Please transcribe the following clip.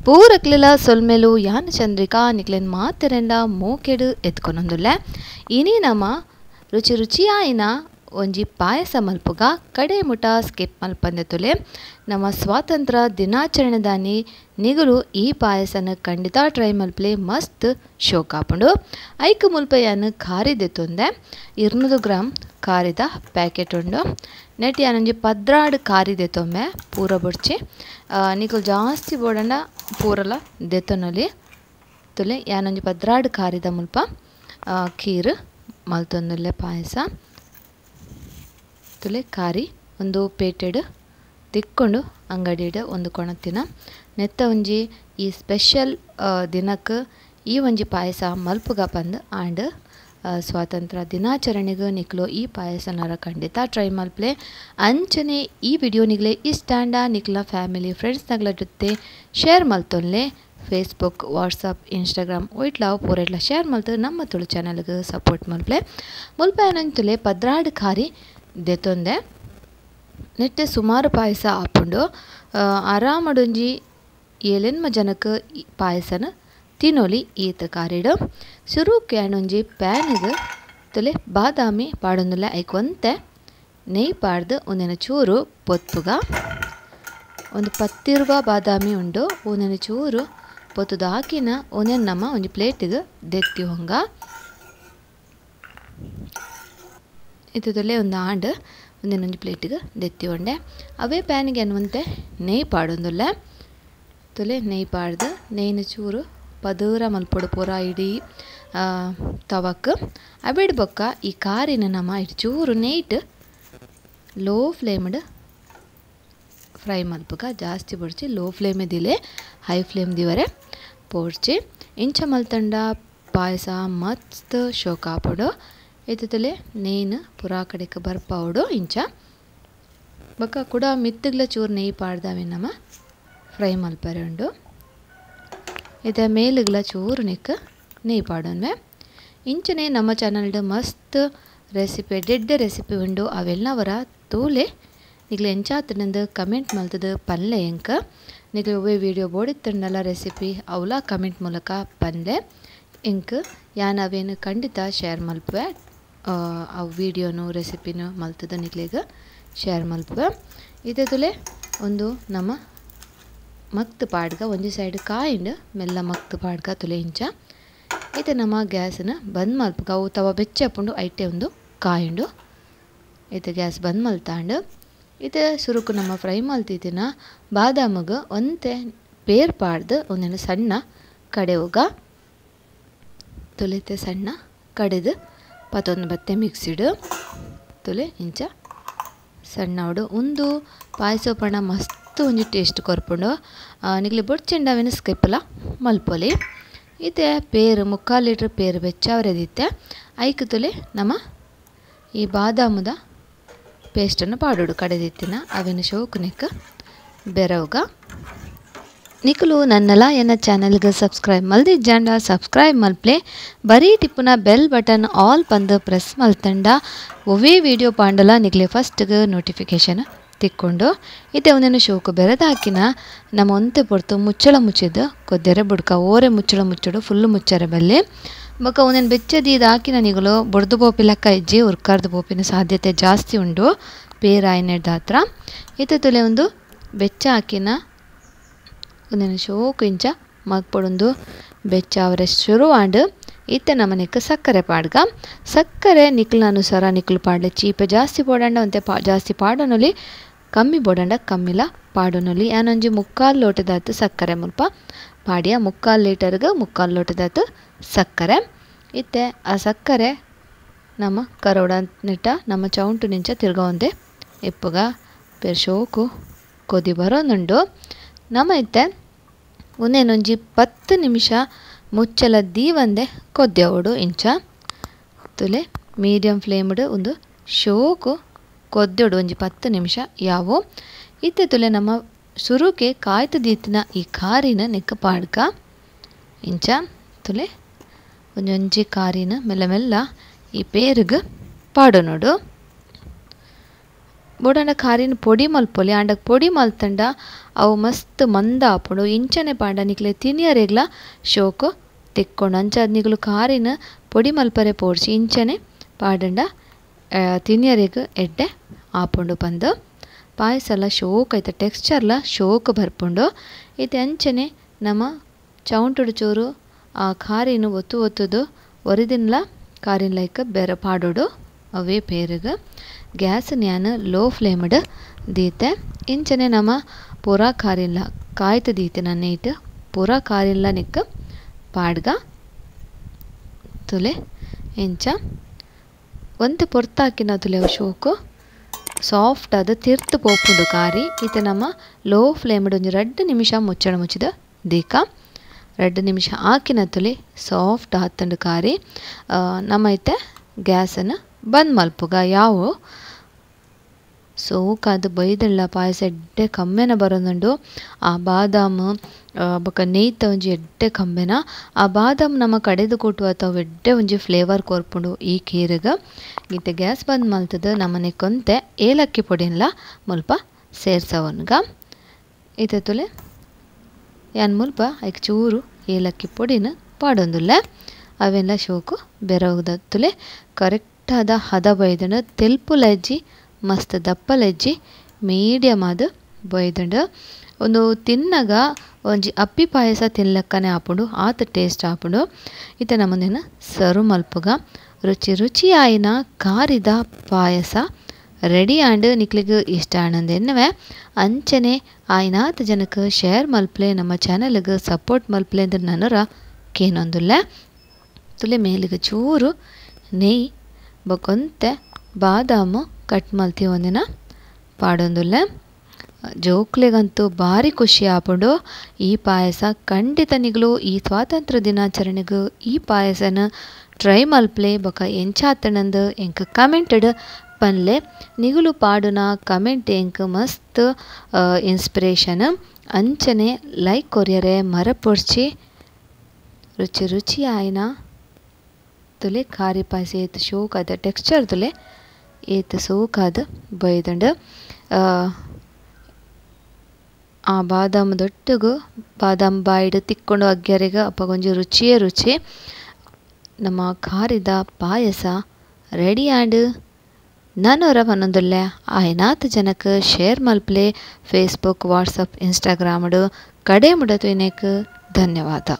ಪೂರಕ್ಲೆಲ ಸೊಲ್ಮೆಲು ಯಾನ ಚಂದ್ರಿಕಾ ನಿಕ್ಲೆನ್ ಮಾತೆರೆಂಡ ಮೋಕೆಡು ಎತ್ಕೊನೊಂದುಲ್ಲೆ. ಇನಿ ನಮ ರುಚಿ ರುಚಿಯಾಯಿನ ಒಂಜಿ ಪಾಯಸ ಮಲ್ಪುಗ ಕಡೆ ಮುಟ ಸ್ಕಿಪ್ ಮಲ್ಪಂದೆ ತುಲೆ. ನಮ್ಮ ಸ್ವಾತಂತ್ರ್ಯ ದಿನಾಚರಣೆದಾನಿ ನಿಗುಲು ಈ ಪಾಯಸನ ಖಂಡಿತ ಟ್ರೈ ಮಲ್ಪಲೆ, ಮಸ್ತ್ ಶೋಕಾಪುಂಡು. ಐಕ್ ಮುಲ್ಪ ಯಾನ್ ಖಾರಿ ದೆತ್ತೊಂದೆ 200 ಗ್ರಾಂ ಖಾರಿದ ಪ್ಯಾಕೆಟ್ ಉಂಡು. ನೆಟ್ ಯಾನೊಂಜಿ 12 ಖಾರಿ ದೆತ್ತೊಮ್ಮೆ ಪೂರ ಬೊಡ್ಚಿ, ನಿಕುಲು ಜಾಸ್ತಿ ಬೋಡಂಡ ಪೂರಲ ದೆತ್ತೊನೊಲಿ ತುಲೆ. ಯಾನೊಂಜಿ 12 ಖಾರಿದ ಮುಲ್ಪ ಖೀರ್ ಮಲ್ತೊಂದುಲ್ಲೆ ಪಾಯಸ ತುಲೆ. ಖಾರಿ ಒಂದು ಪೇಟೆಡ್ ತಿಕ್ಕೊಂಡು ಅಂಗಡಿಡ್ ಒಂದು ಕೊಣತಿನ ನೆತ್ತ ಒಂಜಿ ಈ ಸ್ಪೆಷಲ್ ದಿನಕ್ಕೆ ಈ ಒಂಜಿ ಪಾಯಸ ಮಲ್ಪುಗ ಪಂದ್ ಆಂಡ್ ಸ್ವಾತಂತ್ರ್ಯ ದಿನಾಚರಣೆಗೆ ನಿಕ್ಲು ಈ ಪಾಯಸನರ ಖಂಡಿತ ಟ್ರೈ ಮಲ್ಪಲೆ. ಅಂಚನೆ ಈ ವಿಡಿಯೋ ನಿಗ್ಲೆ ಇಷ್ಟಾಂಡ ನಿಕ್ಲ ಫ್ಯಾಮಿಲಿ ಫ್ರೆಂಡ್ಸ್ ನಗ್ಲ ಜೊತೆ ಶೇರ್ ಮಲ್ತೊನ್ಲೆ. Facebook, WhatsApp, Instagram ಒಯ್ಟ್ಲ ಪೂರೆಟ್ಲ share ಮಲ್ತು ನಮ್ಮ ತುಳು ಚಾನಲ್ಗೆ ಸಪೋರ್ಟ್ ಮಲ್ಪಲೆ. ಮುಲ್ಪ ಏನಂತುಲೆ 12 ಖಾರಿ ದೆತ್ತೊಂದೆ. ನೆಟ್ಟೆ ಸುಮಾರು ಪಾಯಸ ಆಪುಂಡು. ಆರಾಮಡೊಂಜಿ 7 ಜನಕ್ಕೆ ಪಾಯಸನ ತಿನ್ನೊಲಿ ಈತ ಕಾರಿಡು. ಸುರುಕ್ಕೆ ಯಾನೊಂಜಿ ಪ್ಯಾನಿಗೆ ತುಲೆ ಬಾದಾಮಿ ಪಾಡೊಂದುಲ್ಲ. ಐಕ್ ಒಂತೆ ನೆಯ್ ಪಾಡ್ದು ಒಂದಿನ ಚೂರು ಪೊತ್ತುಗ, ಒಂದು 10 ಬಾದಾಮಿ ಉಂಡು ಒಂದಿನ ಚೂರು ಪೊತ್ತುದು ಹಾಕಿನ ಒಂದಿನ ನಮ್ಮ ಒಂಜಿ ಪ್ಲೇಟಿಗೆ ದೆತ್ತಿ ಹೊಂಗ. ಇತ್ತದಲ್ಲೇ ಒಂದು ಆಂಡ್ ಒಂದಿನೊಂಜಿ ಪ್ಲೇಟಿಗೆ ದೆತ್ತಿ ಹೊಂಡೆ. ಅವೇ ಪ್ಯಾನಿಗೆ ಅನ್ನುವಂತೆ ನೆಯ್ ಪಾಡೊಂದುಲ್ಲ ತುಲೆ. ನೆಯ್ ಪಾಡ್ದು ನೆಯ್ನ ಚೂರು ಪದೂರ ಮಲ್ಪೊಡು ಪೂರ ಇಡೀ ತವಕ್ ಅಬಿಡ್ ಬೊಕ್ಕ ಈ ಕಾರಿನ ನಮ್ಮ ಇಟ್ಟು ಚೂರು ನೆಯ್ಟ್ ಲೋ ಫ್ಲೇಮ್ಡ್ ಫ್ರೈ ಮಲ್ಪುಗ. ಜಾಸ್ತಿ ಬೊಡ್ಚಿ, ಲೋ ಫ್ಲೇಮ್ ದಿಲೆ, ಹೈ ಫ್ಲೇಮ್ ದಿವರೆ ಪೋಡ್ಚಿ. ಇಂಚ ಮಲ್ತಂಡ ಪಾಯಸ ಮಸ್ತ್ ಶೋಕಾಪುಡು. ಇತ್ತಲೆ ನೇಯ್ನ ಪುರಾ ಕಡೆಗೆ ಬರ್ಪಾವುಡು ಇಂಚ. ಬೊಕ್ಕ ಕೂಡ ಮಿತ್ತುಗ್ಲ ಚೂರು ನೆಯ್ ಪಾಡ್ದವೆ ನಮ್ಮ ಫ್ರೈ ಮಲ್ಪರೆ ಉಂಡು. ಇತ್ತೆ ಮೇಲುಗ್ಲ ಚೂರು ನೆಕ್ ನೆಯ್ ಪಾಡೊನ್ವೆ. ಇಂಚನೆ ನಮ್ಮ ಚಾನಲ್ಡ್ ಮಸ್ತ್ ರೆಸಿಪಿ, ಡೆಡ್ಡೆ ರೆಸಿಪಿ ಉಂಡು. ಅವೆಲ್ಲವರ ತೂಲೆ ನಿಗ್ಲೆ ಎಂಚಾತನಂದು ಕಮೆಂಟ್ ಮಲ್ತದು ಪನ್ಲೆ. ಎಂಕ ನಿಗ್ಲೆ ಒವ್ವೆ ವಿಡಿಯೋ ಬೋಡಿತ್ತಂಡಲ ರೆಸಿಪಿ ಅವಲ ಕಮೆಂಟ್ ಮೂಲಕ ಪನ್ಲೆ. ಎಂಕ್ ಯಾನ್ ಅವೇನು ಖಂಡಿತ ಶೇರ್ ಮಲ್ಪುವೆ. ಆ ವಿಡಿಯೋನು ರೆಸಿಪಿನು ಮಲ್ತದ ನಿಗ್ಲೆಗ್ ಶೇರ್ ಮಲ್ಪುವೆ. ಇದೇ ತುಲೆ ಒಂದು ನಮ್ಮ ಮಕ್ತು ಪಾಡ್ಗ ಒಂಜಿ ಸೈಡ್ ಕಾಯಿಂಡ್ ಮೆಲ್ಲ ಮಕ್ತು ಪಾಡ್ಗ ತುಲೆ ಇಂಚ. ಇತ್ತೆ ನಮ್ಮ ಗ್ಯಾಸನ್ನ ಬಂದ್ ಮಲ್ಪುಗ. ಅವು ತವ ಬೆಚ್ಚಪುಂಡು ಐಟೆ ಒಂದು ಕಾಯಿಂಡು. ಇತ್ತೆ ಗ್ಯಾಸ್ ಬಂದ್ ಮಲ್ತಾಂಡು. ಇತ್ತೆ ಸುರುಕು ನಮ್ಮ ಫ್ರೈ ಮಲ್ತಿದ್ದಿನ ಬಾದಾಮಿಗೆ ಒಂತೆ ಪೇರ್ ಪಾಡ್ದು ಒಂದೇನು ಸಣ್ಣ ಕಡೆವುಗ ತುಲಿತೆ ಸಣ್ಣ ಕಡೆದು ಪತ್ತೊಂದು ಬತ್ತೆ ಮಿಕ್ಸಿಡು ತುಲೆ ಇಂಚ ಸಣ್ಣ ಉಡು. ಒಂದು ಪಾಯಸ ಪಣ ಮಸ್ತ್ ಒಂಜಿ ಟೇಸ್ಟ್ ಕೊರ್ಪುಂಡು. ನಿಗ್ಲೆ ಬೊಡ್ಚೆಂಡ ಅವೇನು ಸ್ಕಿಪ್ಪಲ ಮಲ್ಪೊಲಿ. ಇತ್ತೆ ಪೇರು 3/4 ಲೀಟ್ರ್ ಪೇರು ಬೆಚ್ಚಾವರೆದಿತ್ತೆ. ಐಕ್ ತುಲೆ ನಮ್ಮ ಈ ಬಾದಾಮದ ಪೇಸ್ಟನ್ನು ಪಾಡೋಡು ಕಡೆದಿತ್ತಿನ ಅವೇನು ಶೋಕುನೆಕ್ ಬೆರವುಗ. ನಿಕುಲು ನನ್ನಲ ಎನ್ನ ಚಾನಲ್ಗೆ ಸಬ್ಸ್ಕ್ರೈಬ್ ಮಲ್ದಿಜ್ಜಾಂಡ ಸಬ್ಸ್ಕ್ರೈಬ್ ಮಲ್ಪ್ಲೆ. ಬರೀ ಟಿಪ್ಪುನ bell button all ಪಂದು press ಮಲ್ತಂಡ ಒವ್ವೇ ವಿಡಿಯೋ ಪಾಂಡಲ ನಿಗ್ಲೆ ಫಸ್ಟ್ಗೆ ನೋಟಿಫಿಕೇಶನ್ ತಿಕ್ಕೊಂಡು. ಇತ್ತೆ ಒಂದೇನು ಶೋಕು ಬೆರೆದಾಕಿನ ನಮ್ಮ ಒಂತೆ ಪೊರ್ತು ಮುಚ್ಚಳ ಮುಚ್ಚಿದ್ದು ಕೊದ್ದೆರೆ ಬುಡ್ಕ ಓರೆ ಮುಚ್ಚಳ ಮುಚ್ಚಡು ಫುಲ್ಲು ಮುಚ್ಚರೆ ಬಲ್ಲೆ. ಬೊಕ್ಕ ಒಂದೇನು ಬೆಚ್ಚದೀದು ಹಾಕಿನ ನಿಗುಲು ಬೊಡ್ದು ಪೋಪಿ ಲೆಕ್ಕ ಇಜ್ಜಿ ಉರ್ಕಾರ್ದು ಪೋಪಿನ ಸಾಧ್ಯತೆ ಜಾಸ್ತಿ ಉಂಡು ಪೇರಾಯಿನೆಡ್ದ ಹತ್ರ. ಇತ್ತೆ ತುಲೆ ಒಂದು ಬೆಚ್ಚ ಹಾಕಿನ ಒಂದೇನು ಶೋಕು ಇಂಚ ಮಗ್ಪೊಡೊಂದು ಬೆಚ್ಚ ಅವರೆ ಶುರುವಾಂಡು. ಇತ್ತೆ ನಮನೆಕ್ ಸಕ್ಕರೆ ಪಾಡ್ಗ. ಸಕ್ಕರೆ ನಿಕ್ಲ ಅನುಸಾರ ನಿಕ್ಲು ಪಾಡ್ಲೆ. ಚೀಪೆ ಜಾಸ್ತಿ ಬೋಡಂಡ ಒಂತೆ ಜಾಸ್ತಿ ಪಾಡೊನೊಲಿ, ಕಮ್ಮಿ ಬೋಡಂಡ ಕಮ್ಮಿಲ ಪಾಡೊನೊಲಿ. ಯಾನೊಂಜಿ 3/4 ಲೋಟದಾತು ಸಕ್ಕರೆ ಮುಲ್ಪ ಪಾಡಿಯ. 3/4 ಲೀಟರ್ಗೆ 3/4 ಲೋಟದಾತು ಸಕ್ಕರೆ. ಇತ್ತೆ ಆ ಸಕ್ಕರೆ ನಮ್ಮ ಕರೋಡ ನಿಟ್ಟ ನಮ್ಮ ಚೌಂಟು ನಿಂಚ ತಿರ್ಗ ಒಂದೆ ಇಪ್ಪುಗ ಪೇರ್ ಶೋಕು ಕೊದಿ ಬರೋನುಂಡು. ನಮ್ಮ ಇತ್ತೆ ಒಂದೇನೊಂಜಿ 10 ನಿಮಿಷ ಮುಚ್ಚಲ ದೀವಂದೆ ಕೊದ್ಯವುಡು ಇಂಚ ತುಲೆ ಮೀಡಿಯಂ ಫ್ಲೇಮ್ಡ್ ಒಂದು ಶೋಕು ಕೊದ್ಯೋಡು ಒಂಜಿ 10 ನಿಮಿಷ ಯಾವು. ಇತ್ತೆ ತುಲೆ ನಮ್ಮ ಸುರುಕೆ ಕಾಯ್ತು ದೀತಿನ ಈ ಖಾರಿನ ನೆಕ್ಕ ಪಾಡ್ಕ ಇಂಚ ತುಲೆ ಒಂಜೊಂಜಿ ಖಾರಿನ ಮೆಲ್ಲ ಮೆಲ್ಲ ಈ ಪೇರುಗ್ ಪಾಡೊನೋಡು. ಬೋಡಾಂಡ ಖಾರಿನ ಪೊಡಿ ಮಲ್ಪೊಲಿ ಆಂಡ ಪೊಡಿ ಮಲ್ತಂಡ ಅವು ಮಸ್ತ್ ಮಂದ ಆಪುಂಡು ಇಂಚನೆ ಪಾಂಡ ನಿಕ್ಲೆ ತಿನಿಯರೆಗ್ಲ ಶೋಕು ತಿಕ್ಕೊಂಡು ಅಂಚಾದ್ ನಿಕುಲು ಖಾರಿನ ಪೊಡಿ ಮಲ್ಪರೆ ಪೋಡ್ಚಿ ಇಂಚನೆ ಪಾಡಂಡ ತಿನಿಯರೆಗ್ ಎಡ್ಡೆ ಆಪುಂಡು ಪಂದ್ ಪಾಯಸಲ ಶೋಕ್ ಐತ ಟೆಕ್ಸ್ಚರ್ಲ ಶೋಕ್ ಬರ್ಪುಂಡು. ಇತ್ತೆ ಅಂಚನೆ ನಮ ಚೌಂಟುಡು ಚೂರು ಆ ಖಾರಿನ ಒತ್ತು ಒತ್ತುದು ಒರಿದಿನ್ಲ ಖಾರಿನ ಲೈಕ್ ಬೇರೆ ಪಾಡೋಡು ಅವೇ ಪೇರುಗು ಗ್ಯಾಸ್ ನ್ಯಾನ್ ಲೋ ಫ್ಲೇಮ್ಡ್ ದೀತೆ ಇಂಚನೆ ನಮ ಪೂರಾ ಖಾರಿನ್ಲ ಕಾಯ್ತು ದೀತೆ ನನ್ನ ಇಟ್ಟು ಪೂರಾ ಖಾರಿನ್ಲ ನಿಕ್ಕ ಪಾಡ್ಗ ತುಲೆ ಇಂಚ ಒಂತೆ ಪೊರ್ತಾಕಿನ ತುಲೆ ಶೋಕು ಸಾಫ್ಟ್ ಆದ ತಿರ್ತು ಪೋಪುಂಡು ಖಾರಿ. ಇತ್ತೆ ನಮ್ಮ ಲೋ ಫ್ಲೇಮ್ಡ್ ಒಂಜಿ 2 ನಿಮಿಷ ಮುಚ್ಚಣ ಮುಚ್ಚಿದ ದೀಕ 2 ನಿಮಿಷ ಹಾಕಿನ ತುಲೆ ಸಾಫ್ಟ್ ಆತಂಡು ಖಾರಿ. ನಮ್ಮ ಇತ್ತೆ ಗ್ಯಾಸನ್ನು ಬಂದ್ ಮಲ್ಪುಗ ಯಾವ ಸೋಕಾದ ಬೈದಳ್ಳ ಪಾಯಸ ಎಡ್ಡೆ ಕಮ್ಮೆನ ಬರೋದುಂಡು. ಆ ಬಾದಾಮ್ ಬೊಕ ನೆಯ್ತ ಒಂಜಿ ಎಡ್ಡೆ ಕಮ್ಮೆನ ಆ ಬಾದಾಮ್ ನಮ್ಮ ಕಡೆದು ಕೊಟ್ಟು ಅಥವಾ ಎಡ್ಡೆ ಒಂಜಿ ಫ್ಲೇವರ್ ಕೊರ್ಪುಂಡು ಈ ಖೀರುಗ. ಇತ್ತೆ ಗ್ಯಾಸ್ ಬಂದ್ ಮಲ್ತದ ನಮ್ಮನೆ ಕೊಂತೆ ಏಲಕ್ಕಿ ಪೊಡಿನ್ಲ ಮುಲ್ಪ ಸೇರ್ಸವನ್ಗ. ಇತ್ತೆ ತುಲೆ ಯಾನ್ ಮುಲ್ಪ ಐಕ್ ಚೂರು ಏಲಕ್ಕಿ ಪೊಡಿನ ಪಾಡೊಂದುಲ್ಲ ಅವೆಲ್ಲ ಶೋಕು ಬೆರವುದ ತುಲೆ ಕರೆಕ್ಟಾದ ಹದ ಬೈದಂಡು ತೆಲ್ಪು ಲಜ್ಜಿ ಮಸ್ತ್ ದಪ್ಪ ಲಜ್ಜಿ ಮೀಡಿಯಮ್ ಆದ ಬೈದಂಡು ಒಂದು ತಿನ್ನಗ ಒಂಜಿ ಅಪ್ಪಿ ಪಾಯಸ ತಿನ್ಲಕ್ಕನೆ ಆಪುಂಡು ಆತ ಟೇಸ್ಟ್ ಆಪುಂಡು. ಇತ್ತೆ ನಮ್ಮನೇನ ಸರ್ವ್ ಮಲ್ಪುಗ ರುಚಿ ರುಚಿ ಆಯಿನ ಖಾರಿದ ಪಾಯಸ ರೆಡಿ ಆಂಡ್. ನಿಕ್ಲಿಗ್ ಇಷ್ಟ ಆನಂದ ಎನ್ನುವೆ ಅಂಚನೆ ಆಯ್ನಾತ್ ಜನಕ್ಕೆ ಶೇರ್ ಮಲ್ಪ್ಲೆ ನಮ್ಮ ಚಾನಲ್ಗೆ ಸಪೋರ್ಟ್ ಮಲ್ಪ್ಲೆ ಅಂದ್ರೆ ನನರ ಕೇನೊಂದುಲ್ಲ. ತುಲೆ ಮೇಲಿಗೆ ಚೂರು ನೆಯ್ ಬೊಕೊಂತೆ ಬಾದಾಮು ಕಟ್ ಮಲ್ತಿ ಒಂದಿನ ಪಾಡೊಂದುಲ್ಲ. ಜೋಕ್ಲೆಗಂತೂ ಭಾರಿ ಖುಷಿ ಆಪುಂಡು ಈ ಪಾಯಸ. ಖಂಡಿತ ನಿಗಲು ಈ ಸ್ವಾತಂತ್ರ್ಯ ದಿನಾಚರಣೆಗೆ ಈ ಪಾಯಸನ ಟ್ರೈ ಮಲ್ಪ್ಲೆ ಬೊಕ ಎಂಚಾತಣಂದು ಎಂಕ್ ಕಮೆಂಟೆಡ್ ಪನ್ಲೆ. ನಿಗುಲು ಪಾಡುನ ಕಮೆಂಟ್ ಎಂಕ್ ಮಸ್ತ್ ಇನ್ಸ್ಪಿರೇಷನ್. ಅಂಚನೆ ಲೈಕ್ ಕೊರಿಯರೆ ಮರಪೊಡ್ಚಿ. ರುಚಿ ರುಚಿ ಆಯ್ನ ತುಲೆ ಖಾರಿ ಪಾಯಸ ಏತ್ ಶೋಕಾದ ಟೆಕ್ಸ್ಚರ್ ತುಲೆ ಏತ್ ಸೋಕಾದ ಬೈದಂಡು. ಆ ಬಾದಾಮ್ ದೊಟ್ಟಗು ಬಾದಾಮ್ ಬಾಯಿಡು ತಿಕ್ಕೊಂಡು ಅಗ್ಗರೆಗ ಅಪ್ಪಗೊಂಜಿ ರುಚಿಯೇ ರುಚಿ. ನಮ್ಮ ಖಾರಿದ ಪಾಯಸ ರೆಡಿ ಆಂಡ್. ನಾನೊರ ಪನೊಂದುಲ್ಲೆ ಆಯ್ನಾತ್ ಜನಕ್ಕೆ ಶೇರ್ ಮಲ್ಪ್ಲೆ ಫೇಸ್ಬುಕ್ ವಾಟ್ಸಪ್ ಇನ್ಸ್ಟಾಗ್ರಾಮ್ಡು ಕಡೆ ಮುಡತು ಇನೇಕ್. ಧನ್ಯವಾದ.